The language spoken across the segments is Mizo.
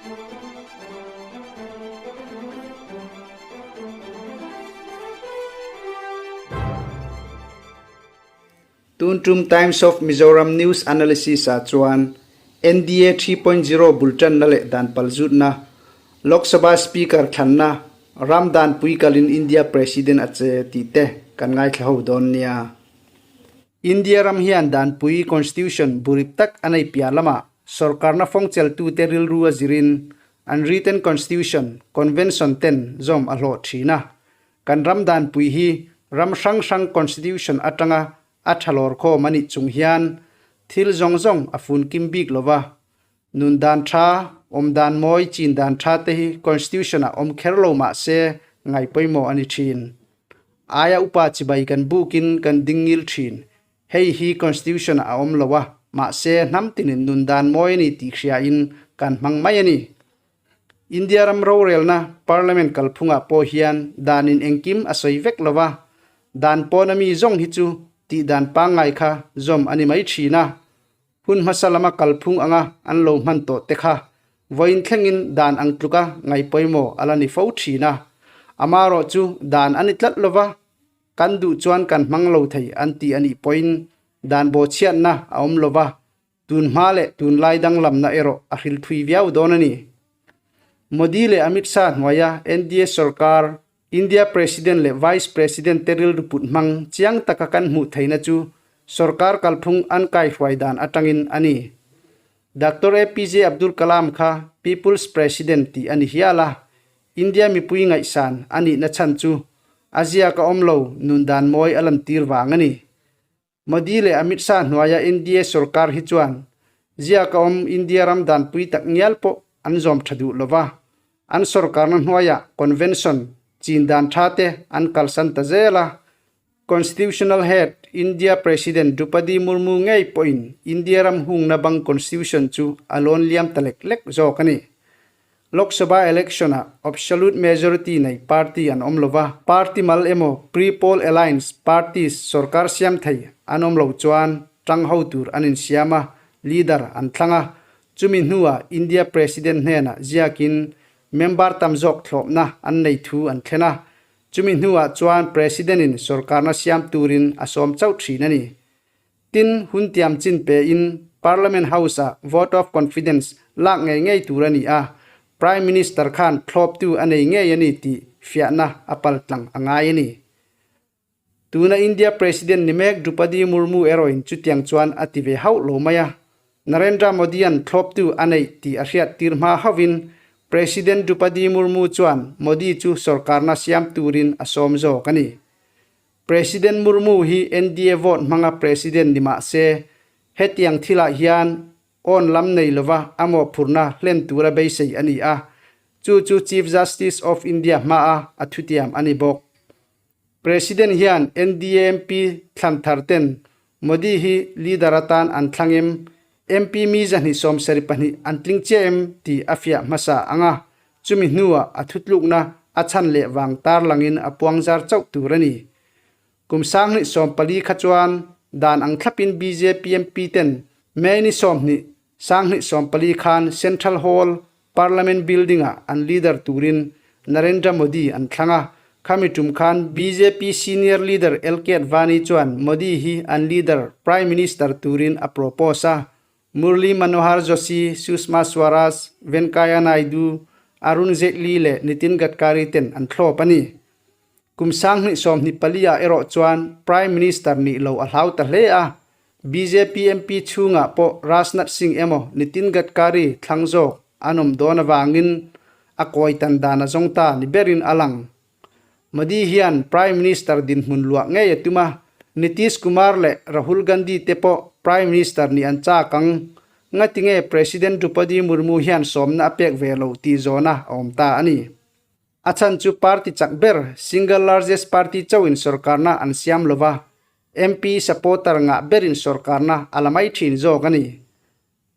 Tun tum Times of Mizoram News Analysis ah chuan NDA 3.0 bul tanna leh dan palzutna, Lok Sabha Speaker thlanna, ram dan pui kalin India President a che tih te kan ngaithla ho dawn nia. India ram hian danpui, Constitution, burip tak a nei piah lamah sorkarna fawngcheltute rilru a zirin an written constitution, convention ten zawm a hlawh thin a. Kan ram danpui hi ram hrang hrang constitution atanga a tha lawr khawm a nih chung hian thil zawng zawng a fun kim bik lo va. Nun dan tha, awm dan mawi, chin dan tha te hi constitution ah awm kher lo mah se ngai pawimawh a ni thin. Aia upa chibai kan bukin kan ding ngil thin. Hei hi Constitution ah a awm lo a, mahse hnam tinin nun dan mawi a ni tih hriain kan hmang mai a ni. India ram rorelna Parliament kalphungah pawh hian danin engkim a sawi vek lo va, dan pawna mi zawng hi chu tih dan pangngai kha zawm a ni mai thin a. Hun hmasa lama kalphung anga an lo hman tawh te kha vawiin thlengin dan ang tluka ngai pawimawh a la ni fo thin a. Amarawh chu dan a ni tlat lova, kan duh chuan kan hmang lo thei an ti a nih pawhin dan bawhchhiatna a awm lova, tun hma leh tunlai danglamna erawh a hril thui viau dawn a ni. Modi leh Amit Shah hnuaia NDA sorkar, India President leh Vice President te rilru put hmang chiang taka kan hmuh theihna chu sorkar kalphung an kaihruai dan atangin a ni. Doctor APJ Abdul Kalam kha People's President tih a ni hial a, India mipui ngaihsan a nihna chhan chu a ziak a awm lo nun dan mawi a lantir vang a ni. Modi leh Amit Shah hnuaia NDA sorkar hi chuan ziak a awm India ram danpui tak ngial pawh an zawm tha duh lo va, an sorkarna hnuaiah convention chin dan tha te an kalsan ta zel a. Constitutional Head, India President Droupadi Murmu ngei pawhin India ram hungna bang constitution chu a lawn liam ta lek lek zawk a ni. Lok Sabha election-ah absolute majority nei party an awm lo va, party mal emaw pre-poll alliance parties sorkar siam thei an awm lo chuan tang ho tur an insiam a, leader an thlang a, Chumi hnuah India President hnenah ziakin member tam zawk thlawpna an nei thu an thlen a, chumi hnuah chuan President-in sorkarna siam turin a sawm chauh thin a ni. Tin, hun tiam chin pein Parliament House-ah vote of confidence lak ngei ngei tur a ni a, Prime Minister khan thlawptu a nei ngei a ni tih fiahna a paltlang a ngai a ni. Tuna India President ni mek Droupadi Murmu erawhin chutiang chuan a ti ve hauh lo mai a. Narendra Modi-a'n thlawptu a neih tih a hriat tir hma hauhin President Droupadi Murmu chuan Modi chu sorkarna siam turin a sawm zawk a ni. President Murmu hi NDA vote hmanga President ni mah se, hetiang thilah hian awn lam nei lova a mawhphurhna hlen tura beisei a ni a, chu chu Chief Justice of India hmaa a thutiam a ni bawk. President hian NDA MP thlan thar ten Modi hi leader atan an thlang em, MP mi 272 an tling chiah em tih a fiah hmasa ang a, chumi hnuah a thutlukna a chhan leh vang tarlangin a puang zar chauh tur a ni. Kum 2014 kha chuan dan ang thlapin bjp MP ten May ni 20, 2014 khan Central Hall Parliament Building-ah an leader turin Narendra Modi an thlang a, khami tum khan bjp senior leader LK Advani chuan Modi hi an leader Prime Minister turin a propose a, Murli Manohar Joshi, Sushma Swaraj, Venkaiah Naidu, Arun Jaitley leh Nitin Gadkari ten an thlawp a ni. Kum 2024 ah erawh chuan Prime Minister nih lo a hlau ta hle a, Bjp MP chhungah pawh Rajnath Singh emaw Nitin Gadkari thlang zawk an awm dawn avangin a kawi tan dan a zawng ta ni berin a lang. Modi hian Prime Minister dinhmun luah ngei a tum a, Nitish Kumar leh Rahul Gandhi te pawh Prime Minister nih an chak ang. Ngatinge President Droupadi Murmu hian sawmna a pek ve loh tih zawhna a awm ta a ni. A chhan chu party chak ber, single largest party chauhin sorkarna an siam lova, MP supporter ngah berin sorkarna a la mai thin zawk a ni.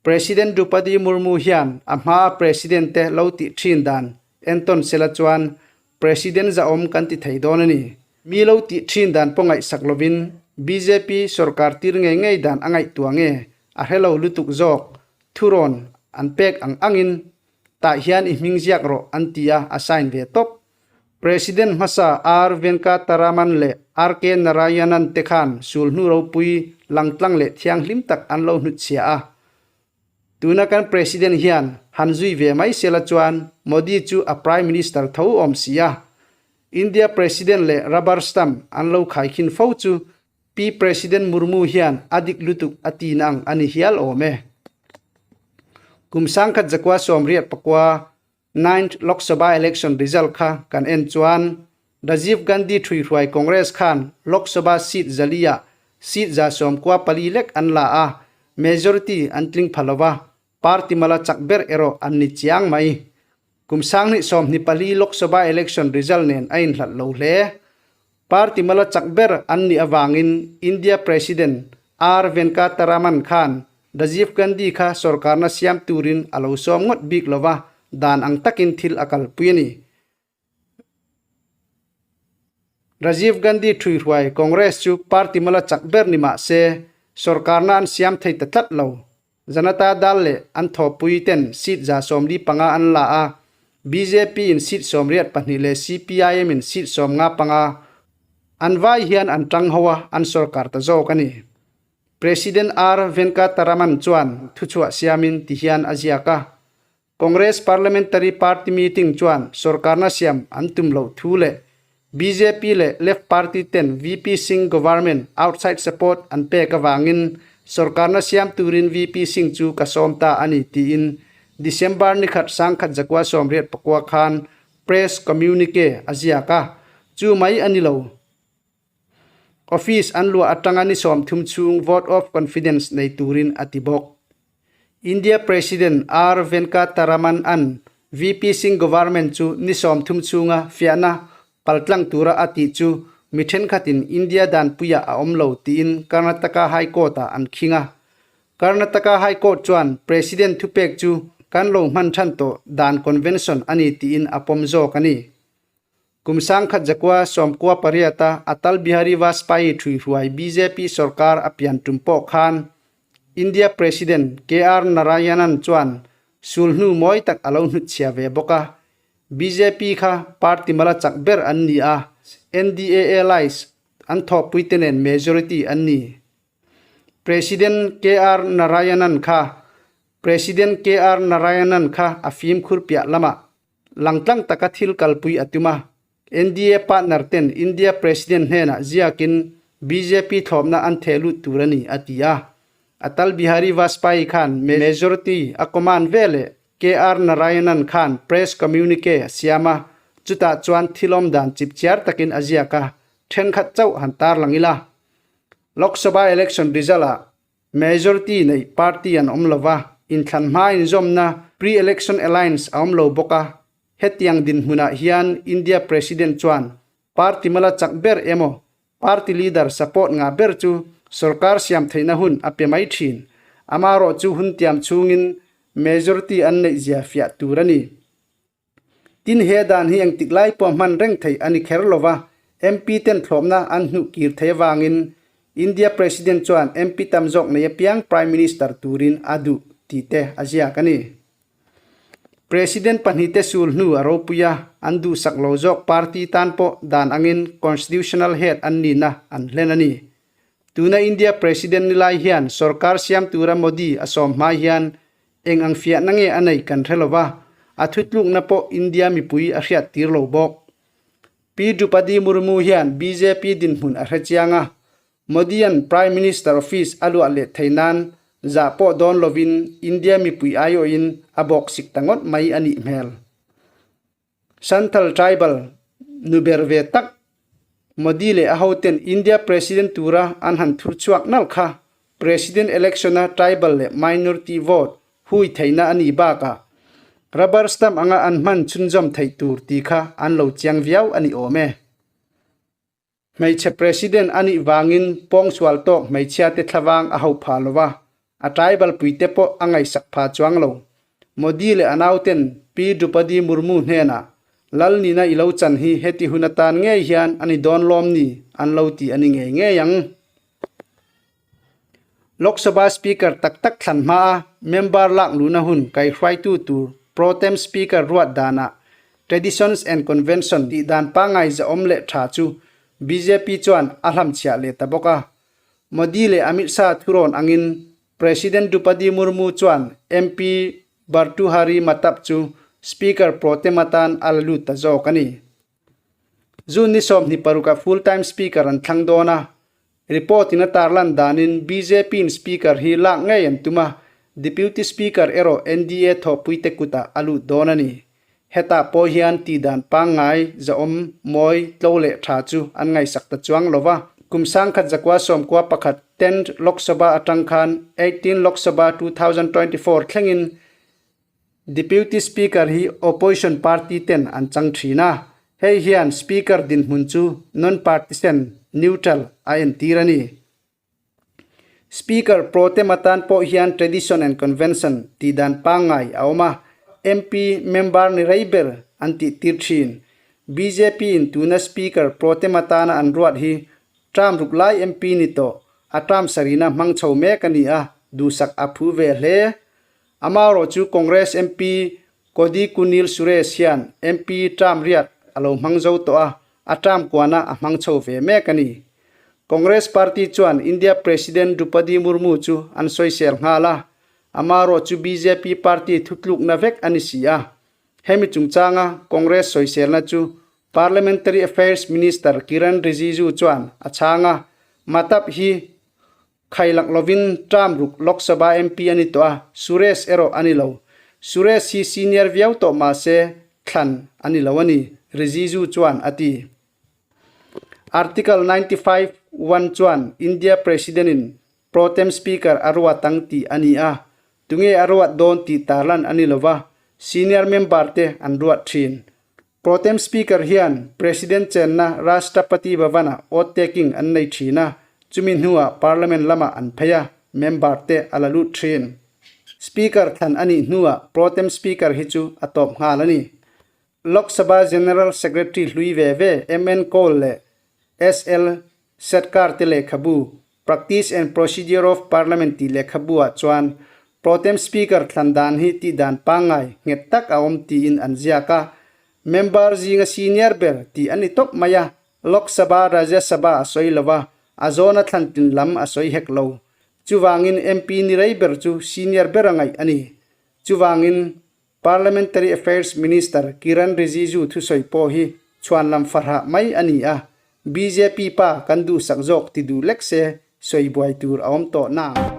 President Droupadi Murmu hian a hmaa President te lo tih thin dan entawn sela chuan President zahawm kan ti thei dawn a ni. Mi lo tih thin dan pawh ngaihsak lovin bjp sorkar tir ngei ngei dan a ngaihtuah nge a hrelo lutuk zawk thurawn an pek ang angin. Tah hian i hming ziak rawh an ti a, a sign ve tawp. President hmasa R Venkataraman leh RK Narayanan te khan sulhnu ropui langtlang leh thianghlim tak an lo hnutchhiah a. Tuna kan President hian han zui ve mai sela chuan Modi chu a Prime Minister tho awm si a. India President leh rubber stamp an lo khaikhin fo chu Pi President Murmu hian a dik lutuk a ti na ang a ni hial awm e. Kum 1989 Ninth Lok Sabha Election result kha kan en chuan Rajiv Gandhi ṭhuihruai Congress khan Lok Sabha seat 400 ah seat 94 lek an la a, majority an tling pha lova, party mala chak ber erawh an ni chiang mai. Kum 2024 Lok Sabha Election result nen a inhlat lo hle. Party mala chak ber an nih avangin India President R Venkataraman khan Rajiv Gandhi kha sorkarna siam turin a lo sawm ngawt bik lova, dan ang takin thil a kalpui a ni. Rajiv Gandhi ṭhuihruai Congress chu party mala chak ber ni mah se, sorkarna an siam thei ta tlat lo. Janata Dal leh an thawhpui ten seat 45 an la a, bjp in seat 82 leh CPIM in seat 55 an vai hian an tang ho a, an sorkar ta zawk a ni. President R Venkataraman chuan thuchhuah siamin ti hian a ziak a, Congress Parliamentary Party meeting chuan sorkarna siam an tum loh thu leh bjp leh Left Party ten VP Singh government outside support an pek avangin sorkarna siam turin VP Singh chu ka sawm ta a ni tiin December nikhat 1989 khan press communique a ziak a, chu mai a ni lo. Office an luah atanga ni 30 chhung vote of confidence nei turin a ti bawk. India President R Venkataraman an VP Singh government chu ni 30 chhunga fiahna paltlang tura a tih chu mi thenkhatin India danpuiah a awm lo tiin Karnataka High Court-ah an khing a. Karnataka High Court chuan President thupek chu kan lo hman than tawh dan convention a ni tiin a pawm zawk a ni. Kum 1998 a Atal Bihari Vajpayee ṭhuihruai bjp sorkar a pian tum pawh khan India President KR Narayanan chuan sulhnu mawi tak a lo hnutchhia ve bawk a. Bjp kha party mala chak ber an ni a, NDA allies an thawhpuite nen majority an ni. President KR Narayanan kha President KR Narayanan kha a fimkhur piah lamah Langtlang taka thil kalpui a tum a, NDA partner ten India President hnenah ziakin bjp thlawpna an theh lut tur a ni, a ti a. Atal Bihari Vajpayee khan majority a command veleh KR Narayanan khan press communique a siam a, chutah chuan thilawm dan chipchiar takin a ziak a, thenkhat chauh han tarlang ila. Lok Sabha election result-ah Majority neih party an awm lo va, inthlan hma inzawmna pre-election alliance a awm lo bawk a. Hetiang dinhmunah hian India President chuan party mala chak ber emaw party leader support ngah ber chu sorkar siam theihna hun a pe mai thin. Amaherawh chu hun tiam chhungin majority an neih zia fiah tur a ni. Tin he dan hi engtik lai pawh hman reng theih a ni kher lo va, MP ten thlawpna an hnuh kir thei avangin India President chuan MP tam zawk nei apiang Prime Minister turin a duh tih te a ziak a ni. President pahnihte sul hnu a ropui a, an duhsak lo zawk party tan pawh dan angin Constitutional Head an nihna an hlen a ni. Tuna India President ni lai hian sorkar siam tura Modi a sawm hma hian Eng ang fiahna nge a nei kan hre lo va, a thutlukna pawh India mipui a hriat tir lo bawk. Pi Drupadi Murmu hian bjp dinhmun a hre chiang a, Modi-a'n Prime Minister office a luah leh thei nan zah pawh dawn lovin India mipui aiawhin a bawk sik ta ngawt mai a nih hmel. Santhal Tribal nu ber ve tak Modi leh a hoten India President tura an han thur chhuak nalh kha President election a tribal leh minority vote hui theihna a nih bakah rubber stamp anga an hman chhunzawm theih tur tih kha an lo chiang viau a ni awm e. Hmeichhe President a nih vangin pawngsual tawk hmeichhiate thlavang a hauh phah lo va, a tribal puite pawh a ngaihsak phah chuang lo. Modi leh a nauten Pi Drupadi Murmu hnenah, Lal nihna i lo chan hi heti hun atan ngei hian a ni dawn lawm ni? an lo ti a ni ngei ngei ang. Lok Sabha Speaker tak tak thlan hmaa member lak luhna hun kaihruaitu tur. Pro Tem Speaker ruat danah Traditions and Convention tih dan pangngai zahawm leh tha chu bjp chuan a hlamchhiah leh ta bawk a. Modi leh Amit Shah thurawn angin President Droupadi Murmu chuan MP Bhartuhari Mahtab chu Speaker Pro Tem atan a la lut ta zawk a ni. June ni 26 ah full time speaker an thlang dawn a, report in a tarlan danin bjp in speaker hi lak ngei an tum a, deputy speaker erawh NDA thawhpui te kutah a lut dawn a ni. Hetah pawh hian tihdan pangngai, zahawm, mawi, tlo leh tha chu an ngaihsak ta chuang lo va. Kum 1991 tenth Lok Sabha atang khan 18 Lok Sabha 2024 thlengin Deputy Speaker hi Opposition party ten an chang thin a, hei hian Speaker dinhmun chu non-partisan, neutral, a entir a ni. Speaker pro tem atan pawh hian tradition and convention tih dan pangngai a awm a, MP member ni rei ber an tih tir thin. Bjp in tuna Speaker pro tem atana an ruat hi term ruk lai MP ni tawh, a term sarihna hmang chho mek a ni a, duhsak a phu ve hle. Amaherawh chu Congress MP Kodi Kunil Suresh hian MP term riat a lo hmang zo tawh a, a term kuana a hmang chho ve mek a ni. Congress party chuan India President Droupadi Murmu chu an sawisel nghal a, amaherawh chu bjp party thutlukna vek a ni si a. Hemi chungchanga Congress sawiselna chu Parliamentary Affairs Minister Kiren Rijiju chuan a chhang a, Mahtab hi Khailak lovin term ruk Lok Sabha MP a ni tawh a, Suresh erawh a ni lo. Suresh hi senior viau tawh mah se thlan a ni lo a ni, Rijiju chuan a ti. Article 95, 1 chuan India President-in Pro Tem Speaker a ruat ang tih a ni a, tunge a ruat dawn tih tarlan a ni lo va, senior member te an ruat thin. Pro Tem Speaker hian President chenna Rashtrapati Bhavan-ah oath taking an nei thin a, chumi hnuah Parliament lamah an phei a, member te a la lut thin. Speaker thlan a nih hnuah Pro Tem Speaker hi chu a tawp nghal a ni. Lok Sabha General Secretary hlui ve ve MN Kaul leh SL Setkar te lehkhabu Practice and Procedure of Parliament tih lehkhabu-ah chuan Pro Tem Speaker thlan dan hi tih dan pangngai nghet tak a awm tiin an ziak a. Member zinga senior ber tih a ni tawp mai a, Lok Sabha, Rajya Sabha a sawi lo va, a zawna thlan tlin lam a sawi hek lo. Chuvangin MP ni rei ber chu senior ber a ngaih a ni. Chuvangin Parliamentary Affairs Minister Kiren Rijiju thusawi pawh hi chhuanlam farhah mai a ni a, bjp pa kan duhsak zawk ti duh lek se sawi buai tur a awm tawh nang.